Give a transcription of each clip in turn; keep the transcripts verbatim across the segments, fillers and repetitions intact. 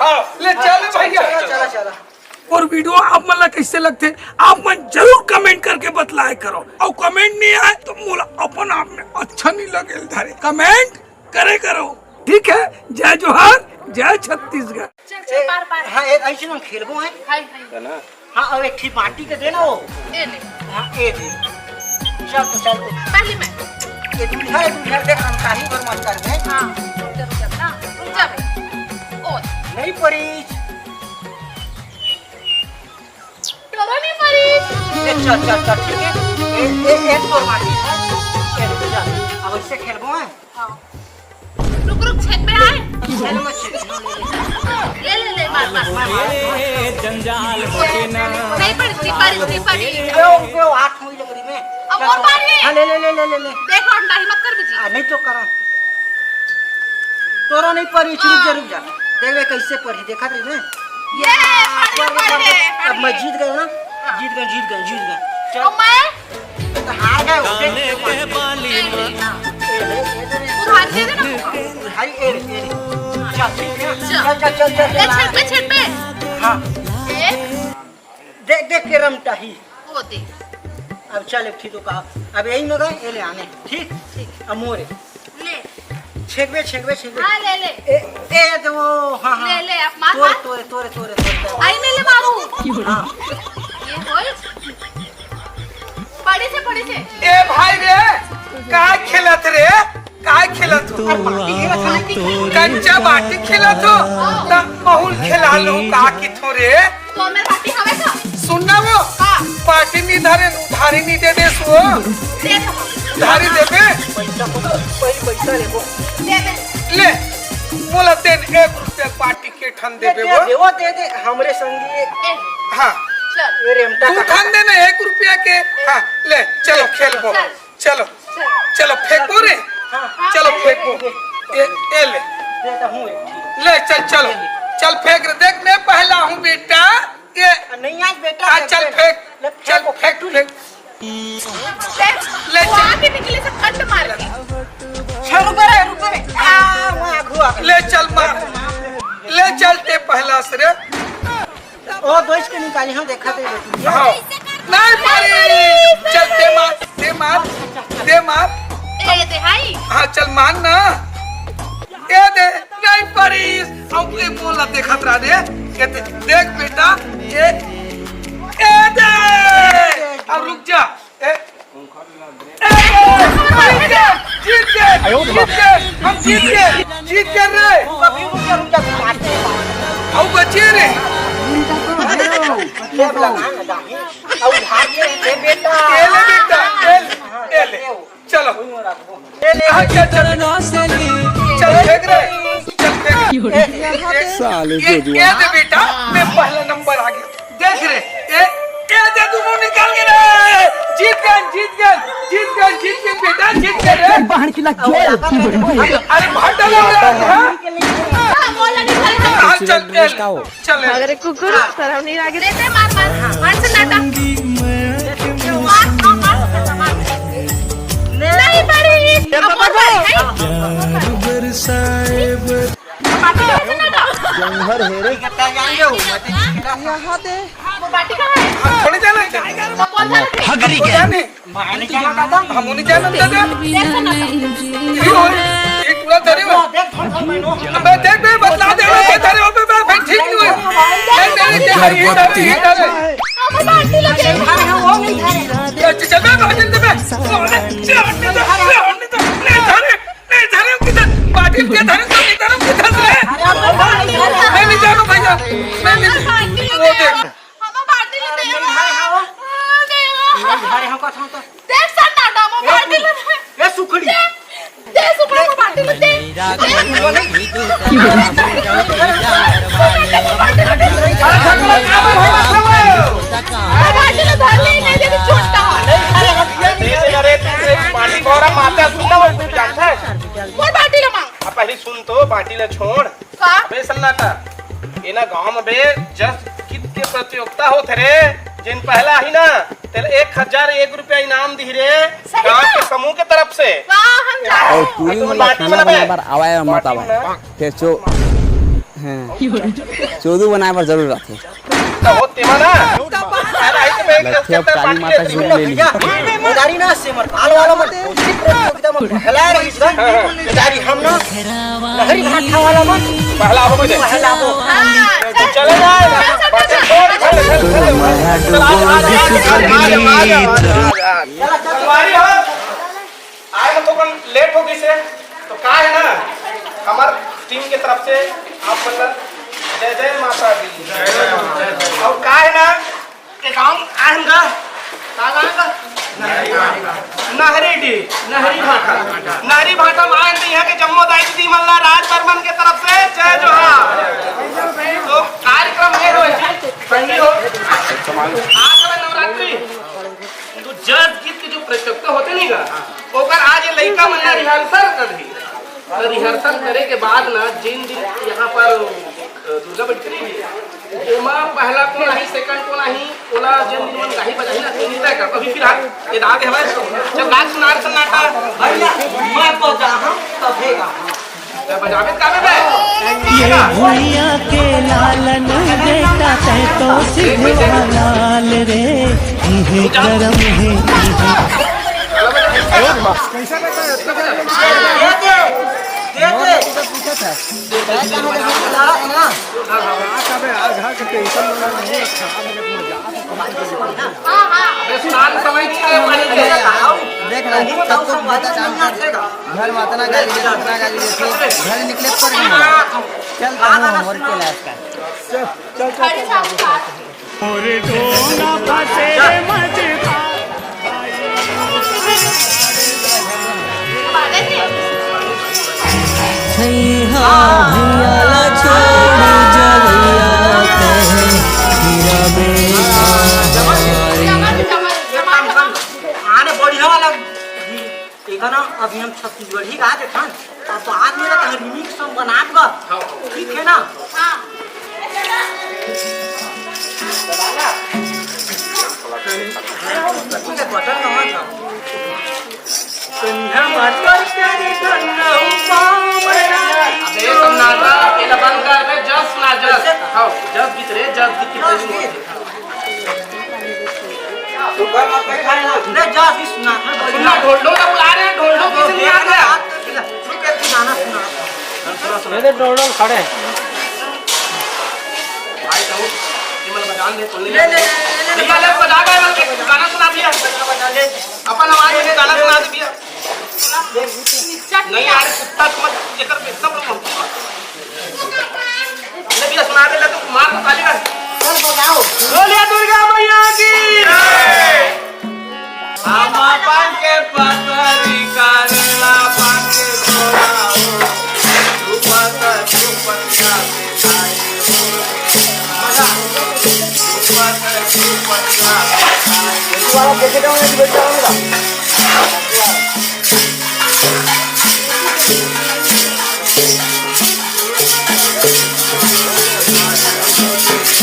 हाँ, ले चल भैया। चला, चला, चला। और वीडियो आप मन ला कैसे लगथे, आप मन जरूर कमेंट करके बतलाए करो। और कमेंट नहीं आए तो मोला अपन आप में अच्छा नहीं लगे धरे। कमेंट करे करो, ठीक है? जय जोहार, जय छत्तीसगढ़। चल, चल, पार, पार। हाँ, ए, ऐसे हम खेलबो है। हाय, हाय। हाँ, अब एक ठी बाटी के देना वो। ए ले। हाँ, ए दे। चल तो, चल तो। पहली मैं। ये दूल्हा है, दूल्हा देख, हम काहे पर मत कर दे। हाँ, रुक जा, रुक जा, ना, रुक जा बे। ओ। नहीं पड़ी। तोरो नहीं पड़ी। ए, चल, चल, चल, ठीक है। ए, ए, ए, तोर बाटी है। ए, रुक जा। अब इससे खेलबो है। हाँ। रुक, रुक, छेद में आए। ले, ले, ले, मार, मार, मार, मार। ए, जंजाल होके ना। नहीं पड़ी, नहीं पड़ी, नहीं पड़ी। अरे, वो, वो हाथ हुई लग रही में। अब और मार ले। हाँ, ले, ले, ले, ले, ले, ले। देख, हम नहीं मत कर बीजी। आ, नहीं तो करा। तोरा नहीं पड़ी, रुक जा, रुक जा। देख ले कैसे पड़ी, देखा रही में। ये, पड़ी, पड़ी, पड़ी। अब मैं जीत गया ना? हाँ। जीत गया, जीत गया, जीत गया। चल। अब मैं? तो हार गए, ओके। काने के बाली माँ। उधारी दे देना। उधारी, ए, ए, चल, ठीक है। चल। चल, चल, चल, चल, ले, चल। छेद पे, छेद पे। हाँ। एक। देख, देख के रमटा ही। वो दे। अब चल, एक ठीक तो कहा। अब यही में गए, ये ले आने। ठीक? ठीक। अब मोरे। ले। छेकबे, छेकबे, छेकबे। हाँ, ले, ले। ए, ए, तो वो, हाँ, हाँ। ले, ले, अब मार, तोरे, मार। तोरे, तोरे, तोरे, तोरे। आई में ले बाबू। हाँ। ये होई। पड़ी से, पड़ी से। ए भाई रे, का खेलत रे? का खेलत हो? अरे बाटी खेलत हो। कंचा बाटी खेलत हो? त महूल खेला लो, का किथो रे? तो मेरे बाटी हवे का? सुन ना वो, का? बाटी नहीं धरे, उधारी नहीं दे दे सो। दे दो। उधारी देबे? पैसा को, पहले पैसा लेबो। दे दे। ले, मोला तेन एक रुपया बाटी के ठन दे देबे दे, वो। दे, वो दे दे, हमरे संगी। ए, हाँ। चल। ये रेमटा तू का ठन देना एक रुपया के। हाँ, ले, चलो खेलबो। चल। चलो, चल। चलो, फेंकबो रे। हाँ। चलो, फेंकबो। ए, ए ले। देता हूँ एक। ले, चल, चलो। चल, फेंक रे। देख, मैं पहला हूँ, बेटा। ये। नहीं, आज बेटा आ, है, चल, फेंक। फेंक। ले, चल, फेंक, फेंक, तू फेंक। ले, वो चल। आके निकले से कंड मार के। चल, रुको रे, रुको रे। आ, वहाँ घुआ। ले, चल, मार। ले, चल, ते पहला से रे। ओ, दोस्त के निकाली, हाँ, देखा तो ये बेटी। हाँ। नहीं पड़ी। चल, दे मार, दे मार, दे मार। ए, दे हाई। हाँ, चल, मार ना। ए दे, नहीं पड़ी। अब ये मोला देखत रहा दे। ये दे, देख बेटा, ये, ए दे। अब रुक जा। ए, ए, जीत गए, जीत गए, जीत गए, हम जीत गए, जीत गए रे। अब बचे रे। ए ले बेटा, ए ले, ए ले। चलो। ए ले, हाँ, चल, चल। चल, फेंक रे। चल, फेंक। ए, ए, साले ये, जोजुआ। ये दे बेटा, मैं पहला नंबर आ गया। देख रे, ए, ए दे, दोनों निकाल के रे। जीत गए, जीत गए, जीत गए, जीत गए बेटा, जीत गए रे। बाहर की लग गया। अरे भाग डालो रे, हाँ? हाँ, बोला नहीं था। हाँ, चल, चल। चल। अरे कुकुर, शर्म नहीं लगे। देते मार, मार, मार सन्नाटा। मार, मार, मार, मार। नहीं पड़ी। अब बोल भाई, नहीं। बाटी का है सन्नाटा। जौहर हेरे। यहाँ दे। वो बाटी कहाँ है? थोड़ी जाना है। वो कौन सा रखे? हगरी के। जाने। हम नहीं जानत दादा। देख सन्नाटा। ये हो, ये पूरा धरे हो। अबे देख बे, बतला दे, बे, धरे हो, बे, बे, बे, ठीक नहीं है। नहीं, नहीं, नहीं, नहीं, नहीं, नहीं। हम बाटी लगे। चल, चल, बे, बे, चल, बे। चल, हटने दो, चल, हटने दो। नहीं, धरे, नहीं, धरे, किधर? बाटी के धरे, तो नहीं धरे, किधर से? मैं नहीं जानू भैया, मैं नहीं। वो देख। हम बाटी लेते हैं। अरे, हाँ, हाँ, हाँ। अरे, हाँ। अरे, हाँ, कथम तो। देख सन्नाटा, हम बाटी लेते हैं। ए, सुखड़ी। दे, दे, सुखड़ी, हम बाटी लेते हैं। दे। हम बाटी लेते हैं, धर ले, नहीं दे, छोटा। अरे, अरे, अरे, पानी भरा माता सुनना, वो जानता है? वो बाटी ले मांग। अब पहले सुन तो, बाटी ले छोड़। का? अबे सन्नाटा, एना गांव में बे जस गीत के प्रतियोगिता होत रे, जेन पहला आही ना, तेला एक हजार एक रुपया इनाम दिही रे, सही गांव में? के समूह के तरफ से। वाह, हम जा रहे हैं। और पूरी अरे, मतलब बाटी खाना बना बे। बनाए बर आवा या मत आवा। बाटी ना। फेर चो। चोदू बनाए बर जरूर आथे। तो हो तेमा ना। लथे अब काली माता के रूप ले ली। उधारी ना से मत, भाल वाला मत, उसी प्रतियोगिता में पहला रही इस बार। उधारी हम ना, लहरी भाठा वाला मत, पहला वो दे। पहला वो। चले जाए। आज हम थोकन लेट हो गइसे, तो का है ना, हमर टीम के तरफ से आप मतलब जय जय माता दी। और का है ना, एक हम आए हम का, का गाँव का? नहरी डी, नहरी भाटा। नहरी भाटा में आए तो यहाँ के जम्मो दाई दीदी मन ला राज बर्मन के तरफ से जय जोहार। तो कार्यक्रम ये हो, संगी हो, आज है नवरात्रि। तो जज गीत के जो प्रतियोगिता होते नहीं का, ओकर आज ये लइका मन ना रिहर्सल करही। तो रिहर्सल करे के बाद ना, जिन दिन यहाँ पर, अ, दुर्गा बैठ करी, ओमा पहला कोन आही, सेकंड कोन आही, ओला जिन दिन मन गाही बजाही ना, तेन दिन तय कर। अभी फिलहाल ये दादा हमारे जब राग सुनार सन्नाटा। भैया, मैं तो जाहूं, तभे गाहूं। ये भुइयां के लालन बेटा, तै तो सिद्ध मनाल रे, इहे करम हे, इहे। देख ना, सब कुछ पता चलता। घर में अतना गाली देथे, अतना गाली देथे, घर निकले पर नहीं मिला। चल, तो हम होमवर्क के लायक का। चल, चल, चल, चल, चल। भैया छोड़ जवैया कहे, हीरा बेटा हमारी। आने बढ़िया वाला। एकर ना अभी हम छत्तीसगढ़ी गा देथन, अब बाद में ना तहर remix song बनाब गा। हाँ। ठीक है ना? हाँ। ठीक है, बटन कहाँ था? संध्या माता तेरी धन रहूं पावन। अबे सन्नाटा, ये बंद कर बे, जस ना जस। हाँ, जस गीत रे, जस गीत की training होती है। ले जा, अभी सुना, हाँ, सुना, ढोल ढोल का बुला रहे हैं, ढोल ढोल किसी ने आ गया। रुक, एक गाना सुना। ये तो ढोल ढोल खड़े हैं। भाई साहब, ये मतलब बजान दे, सुन ले, ले, ले, ले, ले, ले। भैया, ले बजा गए, मतलब गाना सुना दिया। बजा, बजा, ले। अपन आवाज में गाना सुना दिया। नहीं यार, कुत्ता समझ, ये कर, इतना बड़ा ले भैया, सुना दे, ले तो मार तो ताली बन। चल बजाओ। बोलिए दुर्गा मैया की। हम अपन के पतरी करेला पाके छोड़ाओ। तू पता, तू पतिया से खाए हो। तू पता, तू पतिया से खाए हो। वाला देखे तो मैं बैठ जाऊंगा।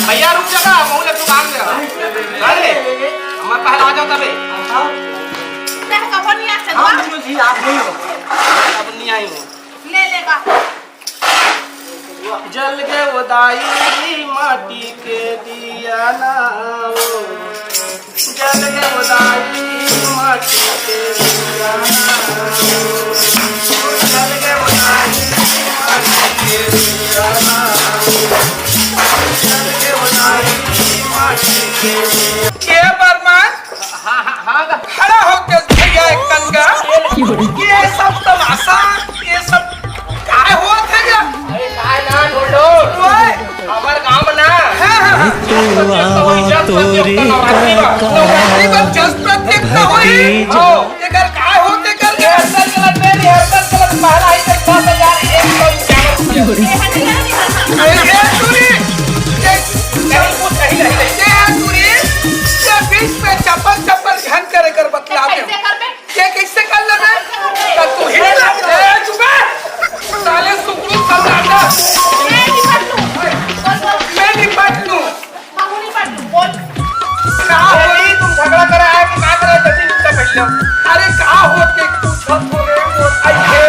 भैया रुक जा ना, महू ले तू काम दे। अरे, मैं पहला आ जाऊं तबे। मैं कब नहीं आ सकता? हम लोग जी, आप नहीं हो। अब नहीं आई हूँ। ले लेगा। जल गे वो दाई माटी के दिया ना हो। जल गे वो दाई माटी के दिया ना हो। जल गे वो दाई माटी के दिया ना हो। जल गे वो दाई माटी के दिया। ये बर्मन, हाँ, हाँ, हाँ, गा। खड़ा होके भैया एक कन का। ये सब तमाशा, ये सब काय होत हे गा? अरे काय ना ढोलो। ओए। हमर गांव में ना। हाँ, हाँ, हाँ। तू आवा तोरी काका। नवरात्रि पर जस प्रतियोगिता होई। हो। एकर काय होत हे कर? रिहर्सल चलत बे, रिहर्सल चलत, पहला ही चलत, दस हजार एक सौ इक्यावन रुपया। अरे, ए, सुनी। ये नहीं, कुछ नहीं, नहीं, नहीं। ये सुनी। ये बीच में चप्पल, चप्पल झन करे कर बतला दे। कैसे कर बे? ये कैसे कर लेबे? तो तू ही लग जा। ए, चुप है। साले सुकड़ू सन्नाटा। मैं नहीं पढ़ लूँ। बोल, बोल। मैं नहीं पढ़ लूँ। बाबू नहीं पढ़ लूँ, बोल। का होई, तुम झगड़ा करा है कि का करा है, जल्दी चुपचाप बैठ जाओ। अरे का होत के पूछत हो रे, वो आई है।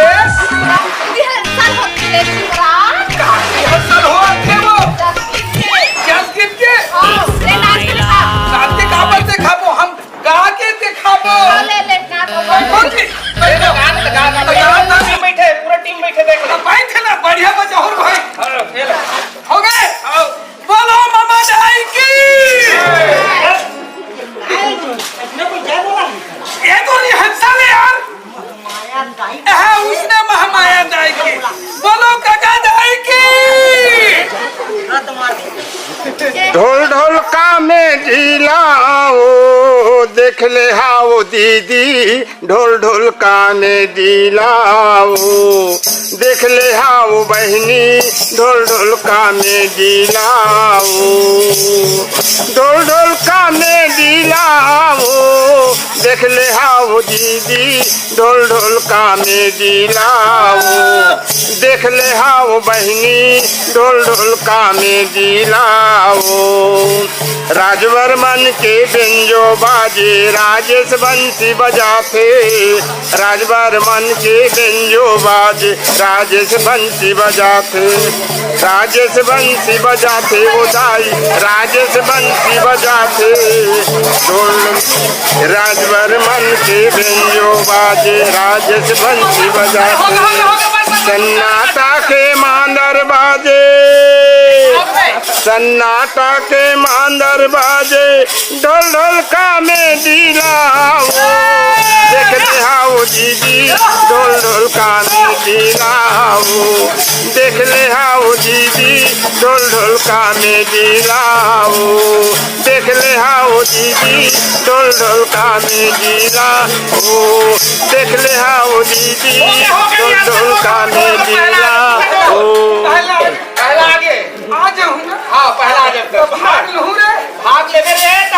रिहर्सल होत के शिवराज। का रिहर्सल हो? देख ले हाव दीदी, ढोल ढोलका में दिलाओ। देख ले हाव बहिनी, ढोल ढोलका में दिलाओ। ढोल ढोलका में दिलाओ। देख ले हाव दीदी, ढोल ढोलका में दिलाओ। देख ले हाव बहिनी, ढोल ढोलका में दिलाओ। राजवर्मन के बेंजो बाजे, राजेश बंसी बजाथे। राजवर्मन के बेंजो बाजे, राजेश बंसी बजाथे। राजेश बंसी बजाथे ओ दाई, राजेश बंसी बजाथे। ढोल राजवर्मन के बेंजो बाजे, राजेश बंसी बजाथे। सन्नाटा के मांदर बाजे, सन्नाटा के मांदर बाजे, ढोल ढोलका में दिलाओ। देख ले हाव दीदी, ढोल ढोलका में दिलाओ। देख ले हाव दीदी, ढोल ढोलका में दिलाओ। देख ले हाव दीदी, ढोल ढोलका में दिलाओ। देख ले हाव दीदी, ढोल ढोलका में दिलाओ। पहला आगे। आ जाऊं ना। हाँ, पहला आगे। तो भाग लूं रे। भाग ले रे,